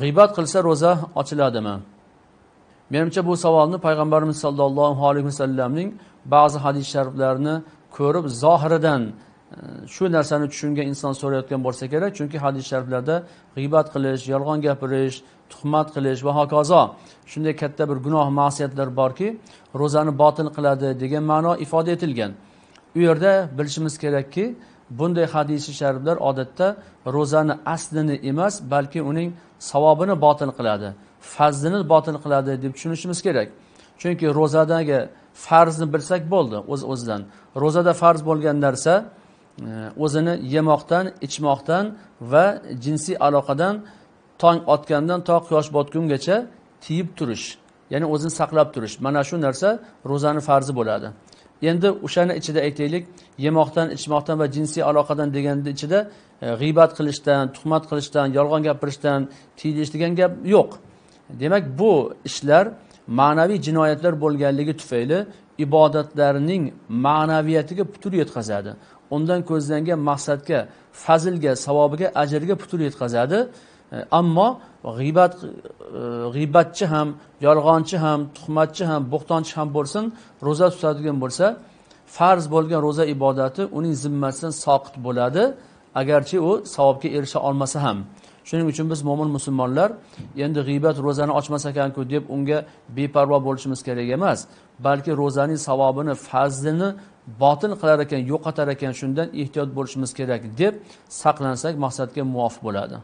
G'iybat qilsa ro'za ochiladimi? Menimcha bu savolni payg'ambarimiz sollallohu alayhi vasallamning ba'zi hadis shariflarini ko'rib zohiridan shu narsani tushungan inson so'rayotgan bo'lsa kerak. Chunki hadis shariflarda g'iybat qilish, yolg'on gapirish, tuhmat qilish va hokazo shunday katta bir gunoh ma'siyatlar borki, ro'zani botil qiladi degan ma'no ifoda etilgan. U yerda bilishimiz kerakki, bunday hadisi shariflar odatda ro'zani aslini emas, balki uning savobini botil qiladi, fazlini botil qiladi deb tushunishimiz kerak. Chunki ro'zadagi farzni bilsak bo'ldi o'z-o'zidan. Ro'zada farz bo'lgan narsa o'zini yemoqdan, ichmoqdan va jinsiy aloqadan tong otgandan to quyosh botgungacha tiyib turish, ya'ni o'zini saqlab turish. Mana shu narsa ro'zani farzi bo'ladi. Endi o'shani ichida aytaylik, yemoqdan, ichmoqdan va jinsiy aloqadan deganda ichida g'iybat qilishdan, tuhmat qilishdan, yolg'on gapirishdan tiyilish degan gap yo'q. Demak, bu ishlar ma'naviy jinoyatlar bo'lganligi tufayli ibodatlarning ma'naviyatiga putur yetkazadi. Undan ko'zlangan maqsadga, fazilga, savobiga, ajrga putur yetkazadi. Ammo g'iybatchi ham, yolg'onchi ham, tuhmatchi ham, bo'xtonchi ham bo'lsin, ro'za tutadigan bo'lsa, farz bo'lgan ro'za ibodati uning zimmasidan soqit bo'ladi, agarchi u savobga erisha olmasa ham. Shuning uchun biz mo'min musulmonlar endi g'iybat ro'zani ochmas ekan-ku deb unga beparvo bo'lishimiz kerak emas, balki ro'zaning savobini, fazlini botil qilar ekan, yo'qotar ekan, shundan ehtiyot bo'lishimiz kerak deb saqlansak maqsadga muvofiq bo'ladi.